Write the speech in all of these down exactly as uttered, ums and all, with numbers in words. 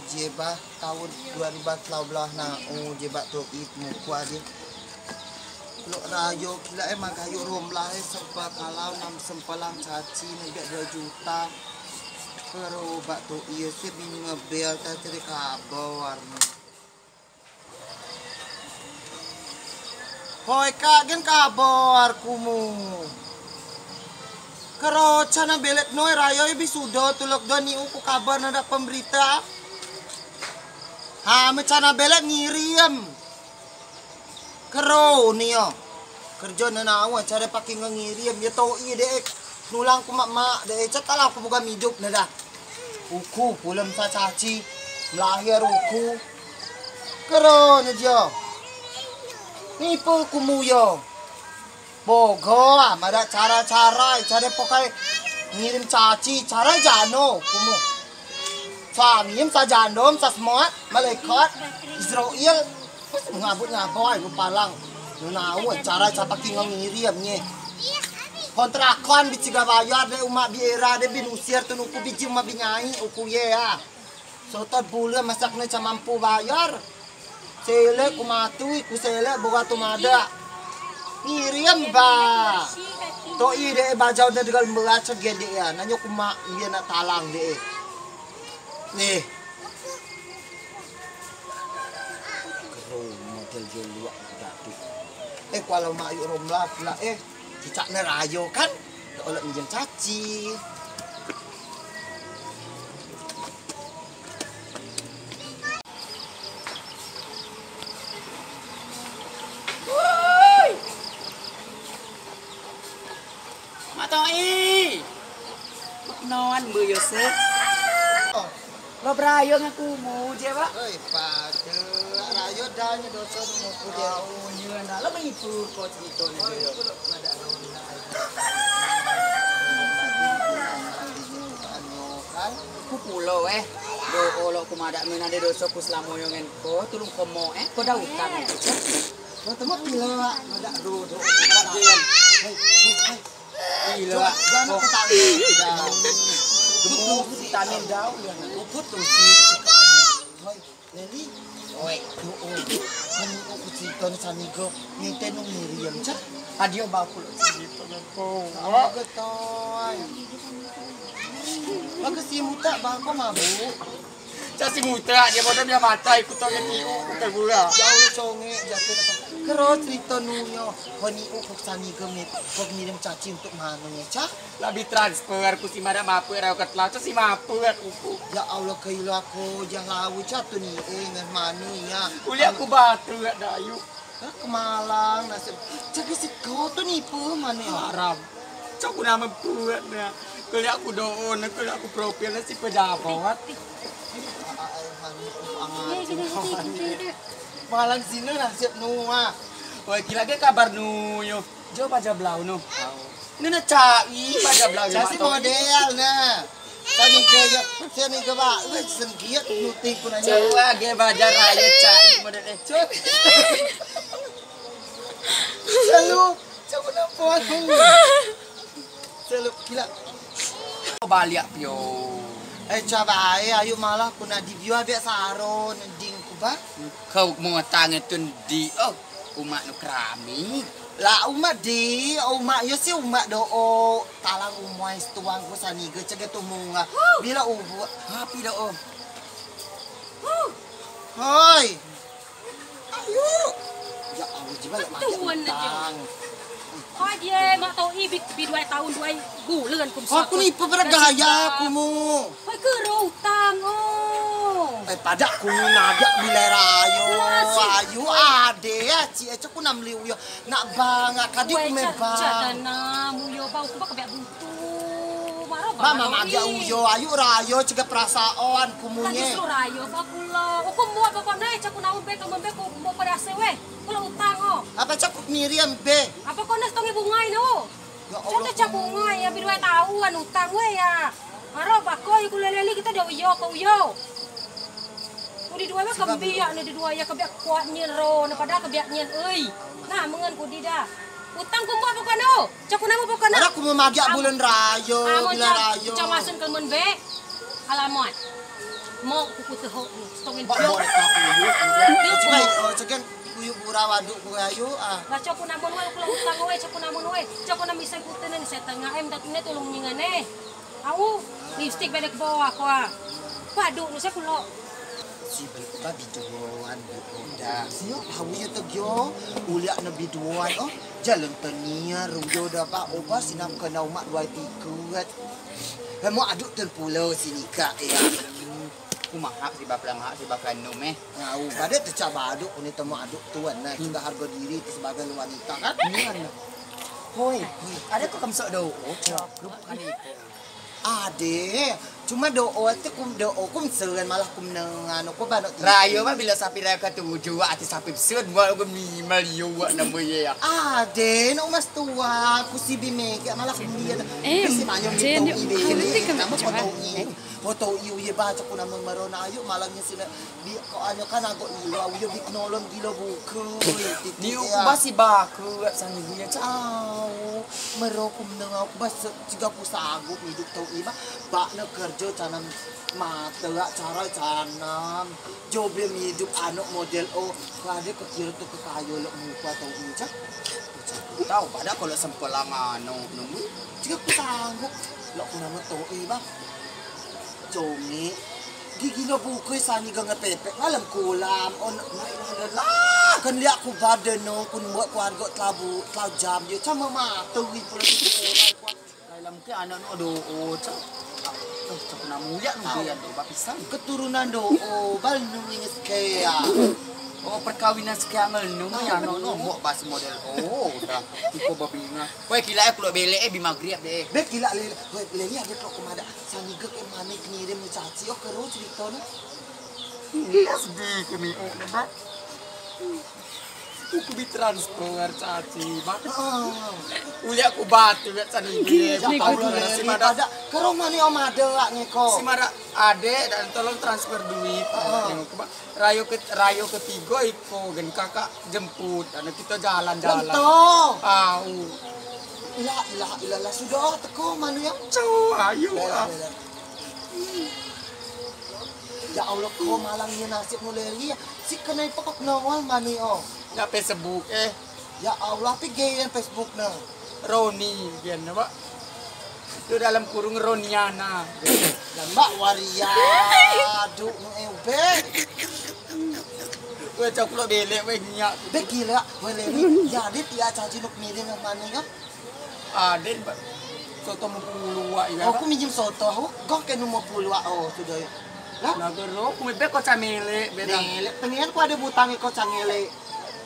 Jebak taun dua ribu telau belas na'o, jebak To'i temukua je. Lok rayo kilai e, magayuk Romlah e, sempel kalau nam sempelang caci nebiak dua juta. Kero bak To'i si bi ngebel ta ceri kabar ne. Hoi kak, gen kabar kumu. Kero coa na belek noi rayo bi sudo tulok do ni'uk ku kabar nadeak pemberita. Ha, me coa na belek ngirim. Kero nio. Kerjo ne na'o, coa de paking ngirim. Yo To'i de nulang ku mak-mak de, coa talau ku buka midup ne dah. Uku pulem sa caci melahir uku. Kero ne dio. Nipu kumu yo. Bogo ah, madeak cara-cara, cara pokai ngirim caci, cara jano kumu. Suami em sa jando, sa semuat, malaikat Israel. Ngabut ngaboi ku palang. Nunau cara coa paking ngirim nye. Kontrakan bi cigai bayar de, umak bi era de bi nusir tun uku bi jim, umak bi nyai uku ye ah. Sotot bulen masak ne coa mampu bayar. Selek ku matui, ku selek buka tu madeak. Ngirim ba. To'i de bajau de degal meraca gede ya. Nanyo ku mak ye nak talang de. Nih. Kero model dio luak datu. Eh, kualo mak yuk Romlah pula eh. Cicak ne rayo kan. Dak olok minjem caci. Woi. Mak To'i. Mak non bu Yosep. Lo berayo ngen kumu je, Pak. Oi, pade. Rayo dah nye doso ngen ku je. Oh, iya dah. Lo menipu ko cerita ni. Ku pulo eh. Do olok ku madeak ngen ade doso ku selamo yo ngen ko, tulung ko mo eh, ko dah utang eh. Lo temu pilo madeak do do. Pilo. Jangan ketawa. Gemuk vitamin daun ya. Puput tuh si. Hoi, Leli. Oi. Yo, oh. Kan aku cerita ni sani go. Nite nung miriam cak. Adio baku lo cerita ni. Oh, getoi. Bagus si mutak bako mabuk. Casi mutra dia bodoh dia matai ku tong tiu ku tegura. Jauh conge jatuh. Kero cerita nunyo. Honi uku sani gemit. Kok ngirim caci untuk mano ya cak? Labi transfer ku si madeak mape rau ketla tu si mape uku. Ya Allah, keilo aku jah lau cak tu ni eh ngan mano ya. Kuliah ku batu dak dayu. Kemalang nasib. Cak si kau tu nipu mano ya? Haram. Cak ku nama buat na. Kuliah ku doon, kuliah ku profil na si pejabat. Malang sini nasib nua. Woi, kila ge kabar nu yo. Jo baja blau nu. Nene cai baja blau. Cai si model na. Tadi ke yo, sini ke ba, weh senggiat nuting ku nanya. Coa ge baja rayo cai model eh. Selalu, coa ku nampak. Selalu kila. Baliak pio. Eh, coa bae, ayo malah ku nak di bio abiak saro nending ku ba. Kau mau tangan tun di, oh, umak nu kerami. La umak di, umak yo si umak do o talang umai setuang ku sani ge cege tumunga. Bila ubuak. Api do o. Hoi. Ayo. Ya Allah, jibeak lok magea utang. Hoi, dio mak To'i bi duai taun duai bulen ku. Aku ni pebergaya kumu. Hoi, kero utang o. Eh, padeak kumu nadeak bilai rayo. Ayu ade ya, cik e cok ku nam liu yo. Nak bang, kadi ku me bang. Cak dana mu yo bang, ku ba kebiak butuh. Mama magea uyo, ayu rayo cegah perasaan kumunye. Justru rayo ba kulo. Uku muat pokok ne, cak ku naun be, kamen be ku muat pada ase weh. Kulo utang o. Apa cak ku miriam be? Apa kau nas tongi bungai no? Ya Allah. Cak cak bungai ya bi duai taun utang weh ya. Maro bako yo kulo leli kito dio uyo ko uyo. Udi duai ba kembiak ne di duai ya kebiak kuat nyen ro ne padahal kebiak nyen oi. Nah mengen ku di da. Utang ku muat pokok no. Cak ku namen pokok no. Aku mau magiak bulen rayo, bulen rayo. Cak masun kelmen be. Alamat. Mok ku kute hok ni, setongin. Ba, mok ku kute hok. Dia cuma, oh, sekian kuyuk gurau aduk ku ayu, ah. Ba, cok ku namen wai, ku lok utang wai, cok ku namen wai. Cok ku namen isai kute ni, setengah em, dak ne tulung ngingan, eh. Au, lipstik bedek bawa ko, ah. Ba, aduk nu, sa ku lok. Si bel-, ba, biduan, biduan. Sio, au, yo, tegio. Uliak ne biduan, oh. Jalan teniar, uyo dah, ba, oba, sinam kena umak duai tiket. Hemo aduk tun pulo sini kak, ya. Ku mahap si bapela, mahap si bapela nu meh. Au, pada tecak ba aduk, kuni temu aduk tuan, nah, juga harga diri tu sebagai wanita, kan? Iya, nah. Hoi, ade ko kemsok do, oh, cok, kerupuk kali. Ade, cuma do, oh, ate kum do, oh, kum seren malah kum nengan, ko banok ti. Rayo, ba, bila sapi rayo ketujuh, ati sapi besut, buat kum ni, malio, buat nama ye, ya. Ade, no mas tua, ku si bi mega, malah kum dia. Eh, bisi manyong jen, di yuk. Tau ibe, nanti ke nama macam foto mana? I. Eh. Foto iu ye baca ku nama merona ayu malam ni sini. Bi ko anu kan aku iu au ye bi nolong gilo buku. Ni ku basi baku sani bu ye cau. Mero ku menengah ku bas tiga ku sanggup hidup tau i ba. Bak ne kerjo canam mata cara canam. Job ye hidup anok model o. Kade ke kiro tu ke kayo lok muka tau i cak. Tau pada kalau sempelang anok nemu. Tiga ku sanggup lok ku nama tau i ba. Conge. Gigi no bukui sani ganga pepek ngalem kulam. On, la ilaha illallah. Kan liak ku badan no, ku buat keluarga telabu, telau jam dia. Cama mata wi pula tu orang kuat. Dalam ke anak no do, oh, cak. Oh, cak namu ya no dia do bapisan. Keturunan do, oh, bal nu ingat kaya. Oh, perkawinan sekian ngel nu ya no, no, buat bas model. Oh, dah. Iko babinga. Weh, kila eh, kulo belek eh, bi maghrib deh. Be kila lele. Weh, lele ada kok kemada. Sani gek eh, mane kenirim caci, oh, keru cerita no. Sedih kami, oh, lebat. Uku bi transfer caci, mak. Uliak ku batu, ya, sani gek. Ya Allah, si mada. Keru mane om ada, ngeko. Si mada, adek, dan tolong transfer duit. Nengok, mak. Rayo ke, rayo ketigo iko gen kakak jemput, anu kito jalan-jalan. Lento. Au. La ilaha illallah, sudo teko manu yo. Cau, ayo. Bela, ah. Bela. Ya Allah, ko malang ye nasib nu Leli. Si kenai pekok nawal manu o. Nggak Facebook eh. Ya Allah, pi gen Facebook ne. Roni gen ne, Mak. Tu dalam kurung Roniana. Lambak waria. Duk nu eh, be. Weh, cak kulo belek, weh, nyak. Be kila, weh, Leli. Ya, dia tiak caci nuk miring yang mana ya? Aden, Pak. Soto mau puluak ya. Aku minjem soto, aku goh ke nu mau puluak, oh, sudah ya. Lah? Nah, gero, ku mebe ko camele, beda. Nele, pengen ku ada butang ko camele.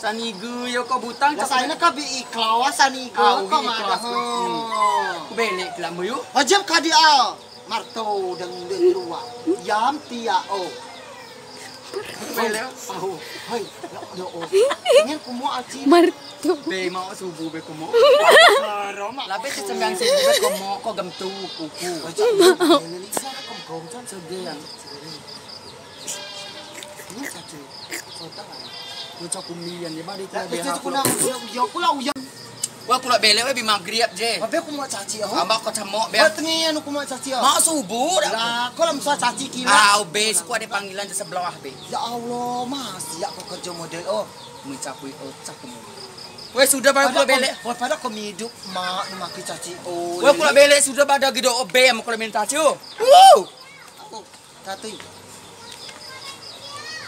Sanigu yo ko butang. Lah, saya nak bi ikhlas, sanigu. Ah, ko ugi mana? Ikhlas, hmm. Ku belek kelam bu yu. Ajab kadi ah. Marto dang de ruang. Yam tia o. Belek. Oh, hoi. Ya, ya, oh. Ingin kumo aci. Marto. Be mau subuh be kumo. Labe cecembiang subuh be kumo, ko gemtu kuku. Baca. Ini sana kom kom can sedang. Ini satu. Kota. Yo cak kumian ye, ba di kula. Yo, yo, kula uyan. Wah, kulo belek, weh, bi maghrib je. Abe kumo caci, oh. Ambak ko cemok, be. Ba tengi anu kumo caci, oh. Mak subuh dah. Lah, ko lam sa caci kila. Ah, be, suku ada panggilan je sebelah, be. Ya Allah, masih ya ko kerja model, oh. Mencapui otak kamu. Weh, sudah, ba kulo belek. Wah, pada ko hidup, mak, nu maki caci, oh. Weh, kulo belek, sudah, ba dah gido, oh, be, mau kulo minta caci, oh. Wuh. Aku, Tati.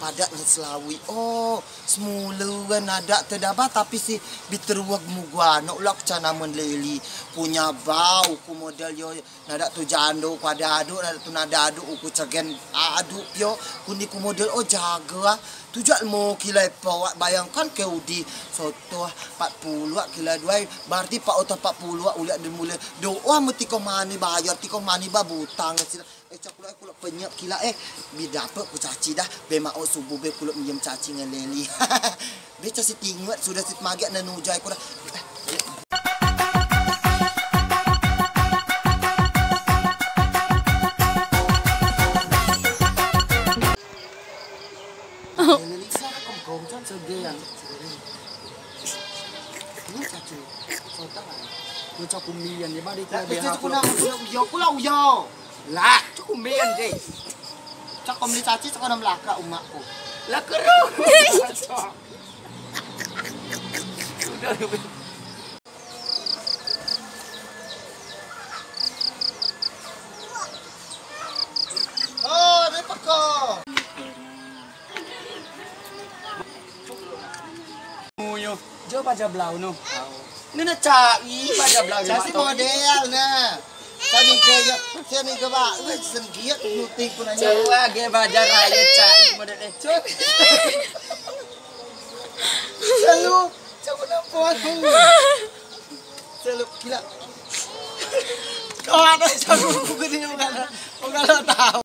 Padak nget selawi. Oh, semula kan nadak te daba, tapi si bi teruak muga anok lak canamen Leli. Kunya bau ku model yo, nadak tu jando ku ada aduk, nadak tu nada aduk ku cegen aduk pio. Kuni ku model, oh, jaga ah. Tujak mo kilai pawak, bayangkan ke udi soto empat puluh kilai duai, berarti pak oto empat puluh uliak de mulai. Doa mesti ko mani bayar, ti ko mani ba butang sila. Eh, cak kulo, kulo penyep kila, eh. Bi dapet ku caci dah. Be mau subuh be kulo minjem caci ngen Leli. Be caci tinguet sudah sit magek nenujai ku dah. Leli sana kom kom can segean. Ini caci. Sotak. Ku cak kumian ye, ba di kula. Lah, be itu aku nak uyo, uyo, kula uyo. Lah, cak kumian je. Cak ko meli caci, cak ko nem lakak umak ku. Lah keruh. Udah. Oh, dia peko. Muyu, jo bajau blau no. Ni ne cai bajau blau. Cai si model ne. Tadi ke ya, sini ke ba, weh, senggiat nuting pun aja. Coba ge bajau raya cai model ecut. Selalu, coba nampak aku. Selalu gila. Kau ada satu buku ni, bukan, bukan lo tahu.